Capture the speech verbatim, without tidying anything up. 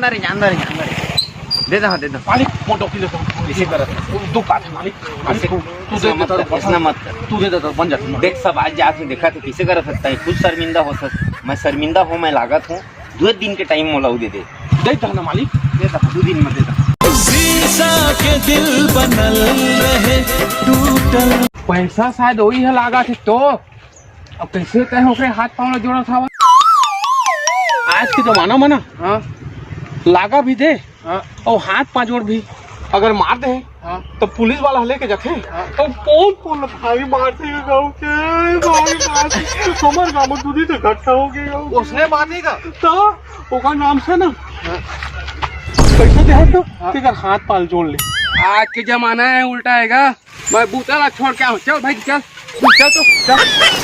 अंदर ही, अंदर ही, अंदर ही। दे दे, हाँ, दे दे। मालिक, वो डौकी ले दो। इसी तरह से। दो बात है, मालिक। मालिक, इसे, तू, तू इसे दे मत दे, कर, इतना मत कर। तू दे दे, बन जा, तू मत। देख, सब आज जाके देखा थे, किसे कर सकता है, खुद शर्मिंदा हो सक, मैं शर्मिंदा हूँ, मैं लागत हूँ, दो दिन के टाइम मोला दे दे। दे दे ना, मालिक। दे दे, दो दिन में दे दे। शीशा के दिल बनल रहे टूटल। पैसा शायद वही है, लागत है तो। अब कैसे तय ओकरे हाथ पाँव ला जोड़त हवा? आज के जमाना में ना, हाँ। लागा भी दे, हाँ। और हाथ पाँव जोड़ भी, अगर मार दे, हाँ। तो पुलिस वाला लेके जाथे, हाँ। तो कौन कौन भारी मार देगा गाँव के, भारी मार देगा। हमारे गाँव में दूधी तो इकट्ठा हो गया। उसने मार देगा। तो ओकर नाम से ना, हाँ। पैसा दे तो, हाँ। तेकर हाथ पाँव जोड़ ले। आज के जमाना है, उल्टा आएगा। मैं बूता ला छोड़ के आऊँ। चल भाई, चल। चल तो, चल।